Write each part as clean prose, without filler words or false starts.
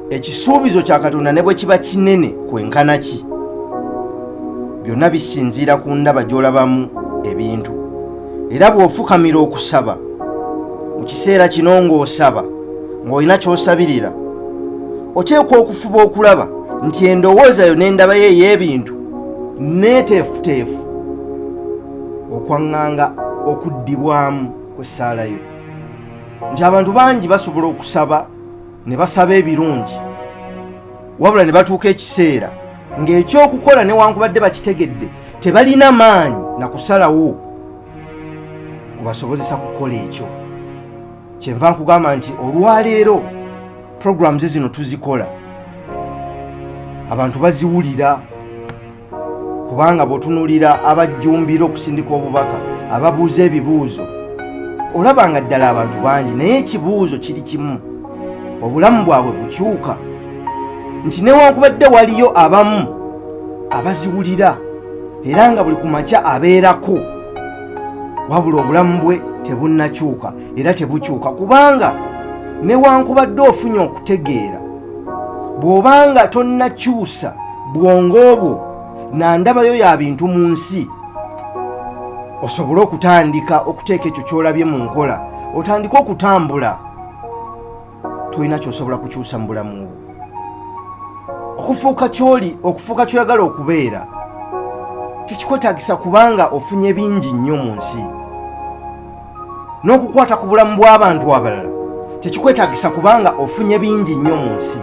Ekisuubizo kya Katonda ne bwe kiba kinene kwenkana ki, byonna bisinziira ku ndaba gy'olabamu ebintu. Era bw'ofukamira okusaba mu kiseera kino ng'osaba ng'olina ky'osabirira, oteekwa okufuba okulaba nti endowooza yo n'endaba yo ey'ebintu neeteefuteefu okwaŋŋanga okuddibwamu kw'essaala yo. Nti abantu bangi basobola okusaba ne basaba ebirungi, wabula ne batuuka ekiseera ng'ekyokukola newankubadde bakitegedde tebalina maanyi na kusalawo kubasobozesa kukola ekyo. Kyenva nkugamba nti olwaleero programs zino tuzikola, abantu baziwulira, kubanga bw'otunuulira abajjumbira okusindika obubaka, ababuuza ebibuuzo, olaba nga ddala abantu bangi, naye ekibuuzo kiri kimu, obulamu bwabwe bukyuka? Nti newankubadde waliyo abamu abaziwulira era nga buli ku makya abeerako, wabula obulamu bwe tebunnakyuka era tebukyuka, kubanga newankubadde ofunye okutegeera, bw'obanga tonnakyusa bwongo bwo na ndabayo ya bintu mu nsi osobole okutandika okuteeka ekyo ky'olabye mu nkola, otandike okutambula, tolina ky'osobola kukyusa mu bulamu bwo. Okufuuka ky'oli, okufuuka ky'oyagala okubeera, tekikwetaagisa kubanga ofunye bingi nnyo mu nsi. N'okukwata ku bulamu bw'abantu abalala tekikwetaagisa kubanga ofunye bingi nnyo mu nsi.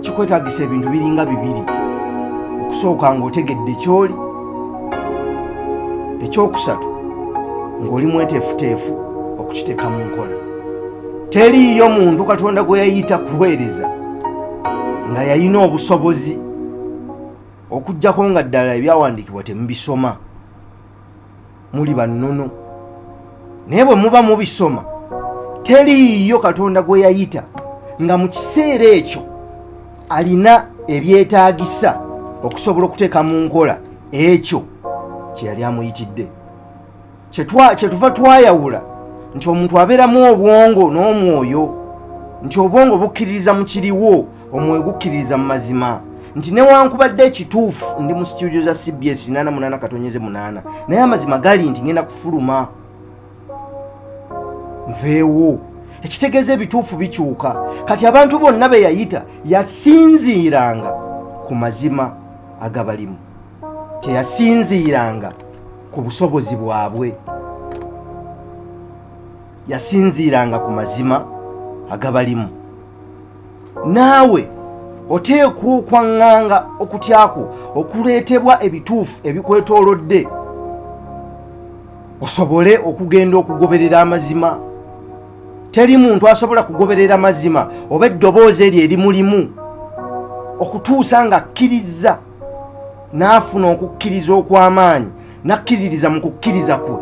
Kikwetaagisa ebintu biringa bibiri: okusooka, ng'otegedde ky'oli; ekyokusatu, ng'oli mweteefuteefu okukiteeka mu nkola. Teriiyo muntu Katonda gwe yayita kuweereza nga yalina obusobozi, okugyako nga ddala ebyawandiikibwa temubisoma, muli bannono. Naye bwe muba mubisoma, teriiyo Katonda gwe yayita nga mu kiseera ekyo alina ebyetaagisa okusobola okuteeka mu nkola ekyo kye yali amuyitidde. Kyetuva twayawula nti omuntu abeeramu obwongo n'omwoyo, nti obwongo bukkiririza mu kiriwo, omwoyo gukkiririza mu mazima. Nti newankubadde ekituufu ndi mu studio za CBS 88.8, naye amazima gali nti ngenda kufuluma nveewo, ekitegeeza ebituufu bikyuka. Kati abantu bonna be yayita yasinziiranga ku mazima agabalimu, teyasinziiranga ku busobozi bwabwe, yasinziiranga ku mazima agabalimu. Naawe oteekwa okwaŋŋanga okutya kwo okuleetebwa ebituufu ebikwetoolodde, osobole okugenda okugoberera amazima. Teri muntu asobola kugoberera mazima oba eddoboozi eryo erimulimu okutuusa nga akkirizza n'afuna okukkiriza okw'amaanyi, n'akkiririza mu kukkiriza kwe,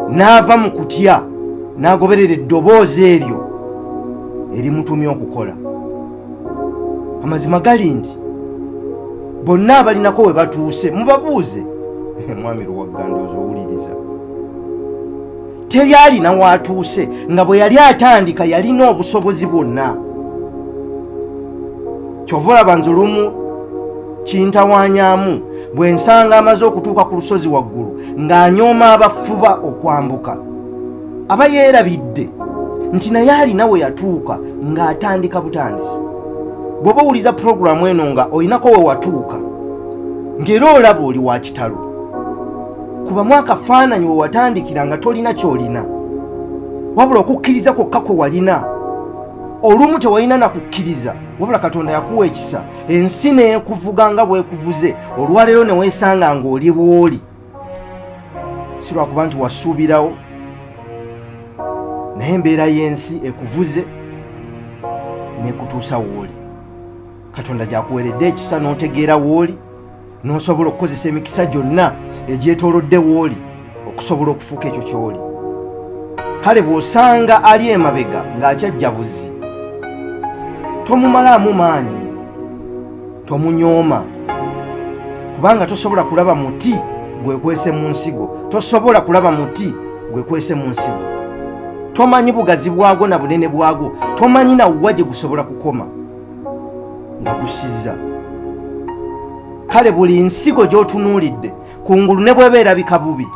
n'ava mu kutya, n'agoberera eddoboozi eryo erimutumye okukola. Amazima gali nti bonna abalinako we batuuse mubabuuze. Mwami Luwagga, ndowooza owuliriza. Teri alina waatuuse nga bwe yali atandika yalina obusobozi bwonna. Kyova olaba nze olumu kintawaanyamu bwe nsanga amaze okutuuka ku lusozi waggulu ng'anyooma abafuba okwambuka, aba yeerabidde nti naye alina we yatuuka ng'atandika butandisi. Bw'oba owuliza pulogulaamu eno nga olinako we watuuka ng'era olaba oli wa kitalo, kubamu akafaananyi we watandikira nga tolina ky'olina, wabula okukkiriza kwokka kwe walina. Olumu tewalina na kukkiriza, wabula Katonda yakuwa ekisa, ensi n'ekuvuga nga bw'ekuvuze olwaleero, ne weesanga ng'oli bw'oli, si lwakuba nti wasuubirawo, naye embeera y'ensi ekuvuze n'ekutuusa w'oli. Katonda gyakuweeredde ekisa n'otegeera w'oli, n'osobola okukozesa emikisa gyonna egyetoolodde w'oli okusobola okufuuka ekyo ky'oli. Kale bw'osanga ali emabega ng'akyajja buzi, tomumalaamu maanyi, tomunyooma, kubanga tosobola kulaba muti gwekwese mu nsigo, tosobola kulaba muti gwekwese mu nsigo. Tomanyi bugazi bwagwo na bunene bwagwo, tomanyi nawwa gye gusobola kukoma nga gusizza. Kale buli nsigo gy'otunuulidde kungulu, ne bweba erabika bubi,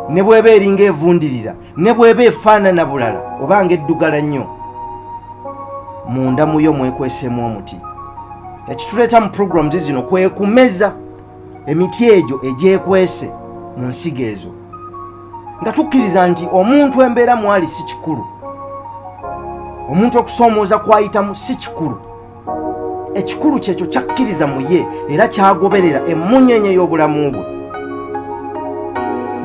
ne bweba eringa evundirira, ne bweba efaanana bulala oba nga eddugala nnyo, munda muyo mwekweseemu omuti. Ekituleeta mu programs zino kwe kumeza emiti egyo egyekwese mu nsigo ezo, nga tukkiriza nti omuntu embeera mwali si kikulu, omuntu okusoomooza kwayitamu si kikulu. Ekikulu kyekyo kyakkiriza mu ye era kyagoberera emmunyeenye y'obulamu bwe.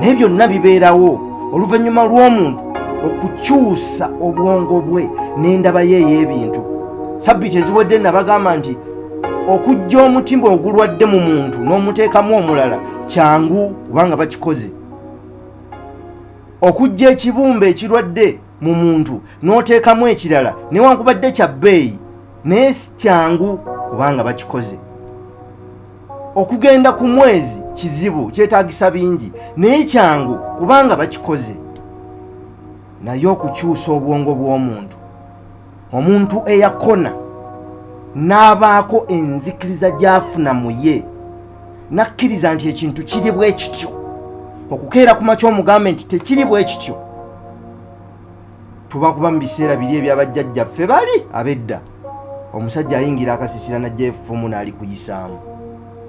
Naye byonna bibeerawo oluvannyuma lw'omuntu okukyusa obwongo bwe n'endaba ye ey'ebintu. Sabbiiti eziwedde nabagamba nti okujja omutima ogulwadde mu muntu n'omuteekamu omulala kyangu, kubanga bakikoze. Okujja ekibumba ekirwadde mu muntu n'oteekamu ekirala newankubadde kya bbeeyi, naye si kyangu kubanga bakikoze. Okugenda ku mwezi kizibu, kyetaagisa bingi, naye kyangu kubanga bakikoze. Naye okukyusa obwongo bw'omuntu, omuntu eyakona n'abaako enzikiriza gy'afuna mu ye, n'akkiriza nti ekintu kiri bwe kityo, okukeera ku makya omugambe nti tekiri bwe kityo, tuba kuba mu biseera biri ebyabajjajjaffe bali ab'edda, omusajja ayingira akasisira n'ajja effumu n'alikuyisaamu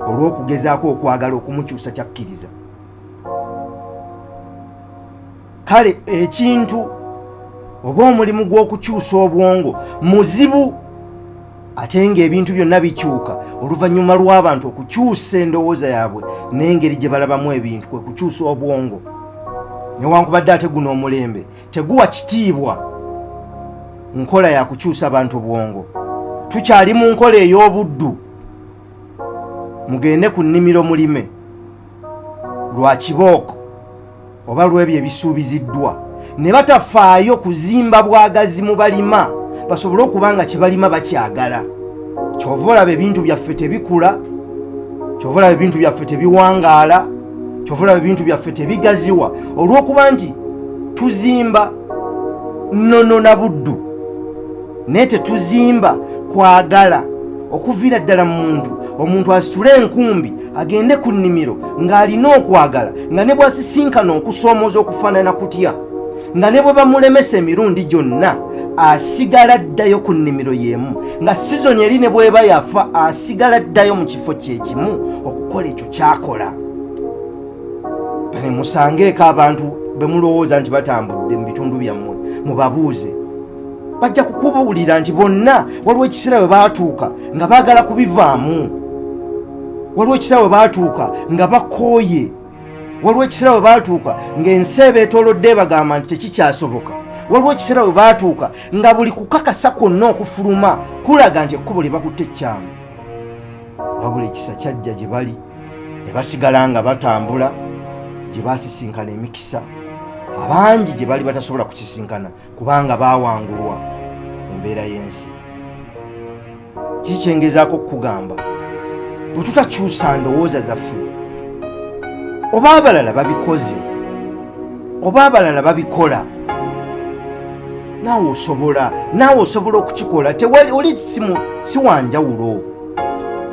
olw'okugezaako okwagala okumukyusa kyakkiriza. Kale ekintu oba omulimu gw'okukyusa obwongo muzibu, ate ng'ebintu byonna bikyuka oluvannyuma lw'abantu okukyusa endowooza yaabwe n'engeri gye balabamu ebintu, kwe kukyusa obwongo. Newankubadde ate guno omulembe teguwa kitiibwa nkola ya kukyusa bantu bwongo, tukyali mu nkola ey'obuddu. Mugende ku nnimiro mulime lwa kibooko oba lw'ebyo ebisuubiziddwa, ne batafaayo kuzimba bwagazi mu balima basobole okuba nga kye balima bakyagala. Kyova olaba ebintu byaffe tebikula, kyova olaba ebintu byaffe tebiwangaala, kyova olaba ebintu byaffe tebigaziwa, olw'okuba nti tuzimba nnono na buddu, naye tetuzimba kwagala okuviira ddala mu muntu. Omuntu asitule enkumbi agende ku nnimiro ng'alina okwagala, nga ne bw'asisinkana okusoomooza okufaanana kutya, nga ne bwe bamulemesa emirundi gyonna, asigala addayo ku nnimiro y'emu, nga sizoni eri ne bw'eba yafa, asigala addayo mu kifo kye kimu okukola ekyo kyakola. Bane musangeeko abantu be mulowooza nti batambudde mu bitundu byammwe, mubabuuze, bajja kukubuulira nti bonna waliwo ekiseera we baatuuka nga baagala kubivaamu, waliwo ekiseera we baatuuka nga bakooye, waliwo ekiseera we baatuuka ng'ensi ebeetoolodde ebagamba nti tekikyasoboka, waliwo ekiseera we baatuuka nga buli kukakasa kwonna okufuluma kulaga nti ekkubo lye bakutte ekkyamu. Wabula ekisa kyajja gye bali ne basigala nga batambula, gye baasisinkana emikisa abangi gye bali batasobola kusisinkana kubanga baawangulwa embeera y'ensi. Kiki kyengezaako okukugamba? Bwe tutakyusa ndowooza zaffe, oba abalala babikoze oba abalala babikola, naawe osobola, naawe osobola okukikola. Tewali oli si wanjawulo,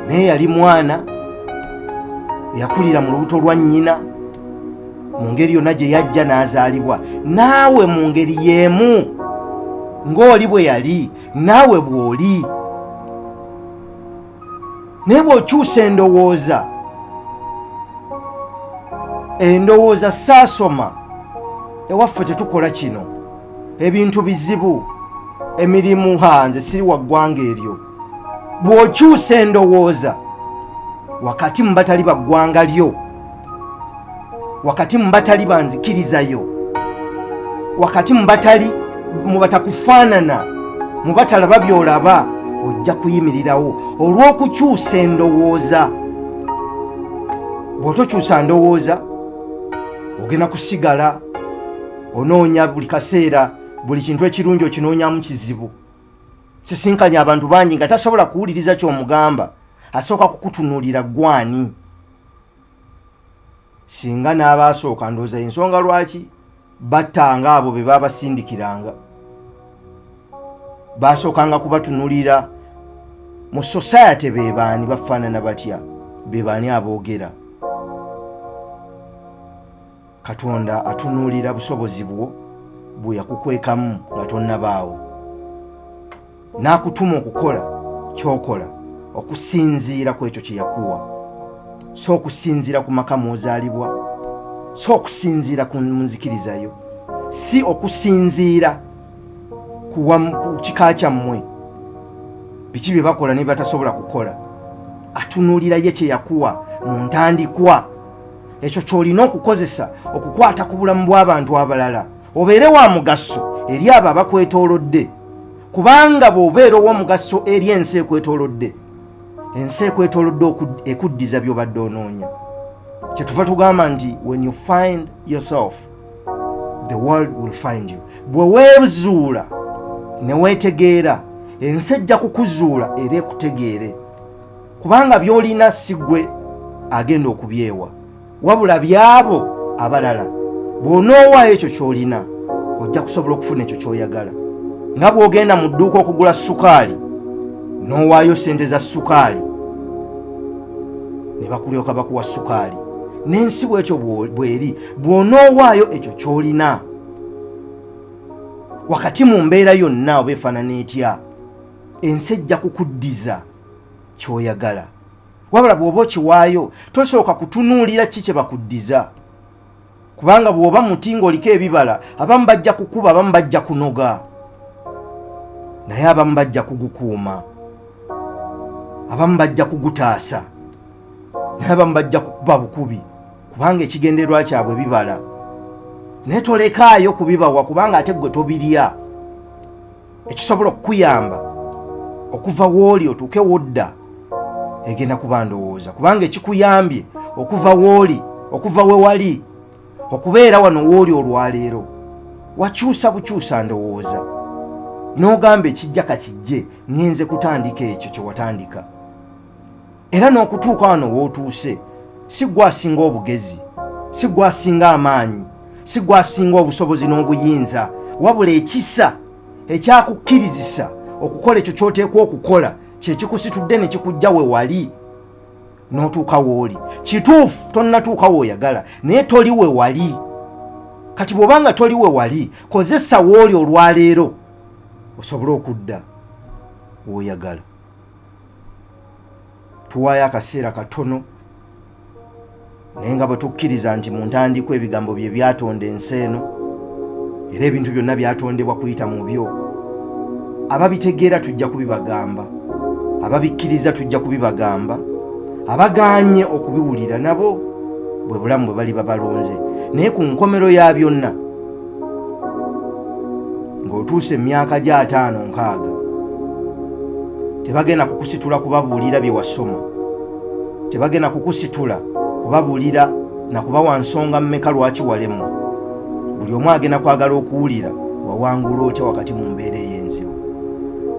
naye yali mwana yakulira mu lubuto lwa nnyina mu ngeri yonna gye yajja n'azaalibwa. Naawe mu ngeri y'emu ng'oli bwe yali, naawe bw'oli. Naye bw'okyusa endowooza, endowooza saasoma, ewaffe tetukola kino, ebintu bizibu, emirimu, ha nze siri wa ggwanga eryo. Bw'okyusa endowooza wakati mu batali ba ggwanga lyo, wakati mu batali banzikirizayo, wakati mu batali mu batakufaanana, mu batalaba by'olaba, ojja kuyimirirawo olw'okukyusa endowooza. Bw'otokyusa ndowooza, ogenda kusigala onoonya buli kaseera, buli kintu ekirungi okinoonyamu kizibu. Sisinkanye abantu bangi nga tasobola kuwuliriza ky'omugamba, asooka kukutunuulira gwani. Singa n'abaasooka, ndowooza ensonga lwaki Battanga abo be babasindikiranga. Basookanga kubatunulira mu society, be baani, bafaanana batya, be baani aboogera. Katonda atunuulira busobozi bwo bwe yakukwekamu nga tonnabaawo, n'akutuma okukola ky'okola okusinziira ku ekyo kye yakuwa, so okusinziira ku maka mw'ozaalibwa, so okusinziira ku nzikiriza yo, si okusinziira ku kika kyammwe, biki bye bakola ne batasobola kukola. Atunuulira ye kye yakuwa mu ntandikwa, ekyo ky'olina okukozesa okukwata ku bulamu bw'abantu abalala, obeere wa mugaso eri abo abakwetoolodde. Kubanga bw'obeera ow'omugaso eri ensi ekwetoolodde, ensi ekwetoolodde ekuddiza by'obadde onoonya. Kyetuva tugamba nti when you find yourself, the world will find you. Bwe weezuula ne weetegeera, ensi ejja kukuzuula era ekutegeere, kubanga by'olina si ggwe agenda okubyewa, wabula byabo abalala. Bw'onoowaayo ekyo ky'olina, ojja kusobola okufuna ekyo ky'oyagala. Nga bw'ogenda mu dduuka okugula sukaali, n'owaayo sente za sukaali ne bakulyoka bakuwa sukaali, n'ensi bwekyo bw'eri. Bw'onoowaayo ekyo ky'olina wakati mu mbeera yonna oba efaanana etya, ensi ejja kukuddiza ky'oyagala. Wabula bw'oba okiwaayo, tosooka kutunuulira ki kye bakuddiza, kubanga bw'oba muti ng'oliko ebibala, abamu bajja kukuba, abamu bajja kunoga, naye abamu bajja kugukuuma, abamu bajja kugutaasa, naye abamu bajja kukuba bukubi, kubanga ekigendererwa kyabwe bibala. Naye tolekaayo kubibawa, kubanga ate gwe tobirya. Ekisobola okukuyamba okuva wooli otuuke wodda egenda kuba ndowooza, kubanga ekikuyambye okuva wooli, okuva we wali okubeera wano wooli olwaleero, wakyusa bukyusa ndowooza n'ogamba, ekijja kakijje, ŋŋenze kutandika ekyo kye watandika. Era n'okutuuka wano w'otuuse, si gwe asinga obugezi, si gwe asinga amaanyi, si gwe asinga obusobozi n'obuyinza, wabula ekisa ekyakukkirizisa okukola ekyo ky'oteekwa okukola kye kikusitudde ne kikujja we wali n'otuuka w'oli. Kituufu tonnatuuka w'oyagala, naye toli we wali kati. Bw'oba nga toli we wali, kozesa w'oli olwaleero osobole okudda w'oyagala. Tuwaayo akaseera katono, naye nga bwe tukkiriza nti mu ntandikwa ebigambo bye byatonda ensi eno, era ebintu byonna byatondebwa kuyita mu byo. Ababitegeera tujja kubibagamba, ababikkiriza tujja kubibagamba, abagaanye okubiwulira nabo bwe bulamu bwe bali babalonze. Naye ku nkomero ya byonna, ng'otuuse emyaka gya 50, 60, tebagenda kukusitula kubabuulira bye wasoma, tebagenda kukusitula kubabuulira na kubawa nsonga mmeka lwaki walemwa. Buli omu agenda kwagala okuwulira wawangula otya wakati mu mbeera ey'enzibu,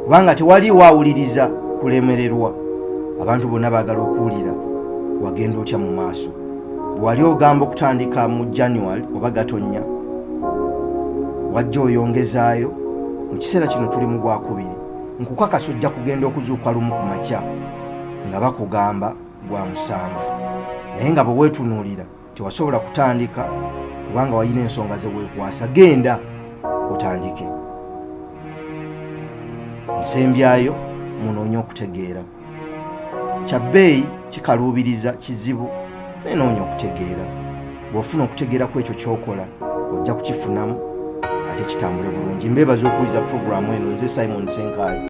kubanga tewaliiwo awuliriza kulemererwa. Abantu bonna baagala okuwulira wagenda otya mu maaso. Bwewali ogamba okutandika mu January oba Gatonnya, wajja oyongezaayo. Mu kiseera kino tuli mu gwakubiri. Nkukakasa ojja kugenda okuzuuka lumu ku makya nga bakugamba gwa musanvu, naye nga bwe weetunuulira tewasobola kutandika kubanga walina ensonga ze weekwasa. Genda otandike. Nsembyayo, munoonye okutegeera. Kya bbeeyi, kikaluubiriza, kizibu, naye noonya okutegeera. Bw'ofuna okutegeera ku ekyo ky'okola, ojja kukifunamu ate kitambule bulungi. Mbeebaza okuwuliza puroguramu eno. Nze Simon Senkaayi.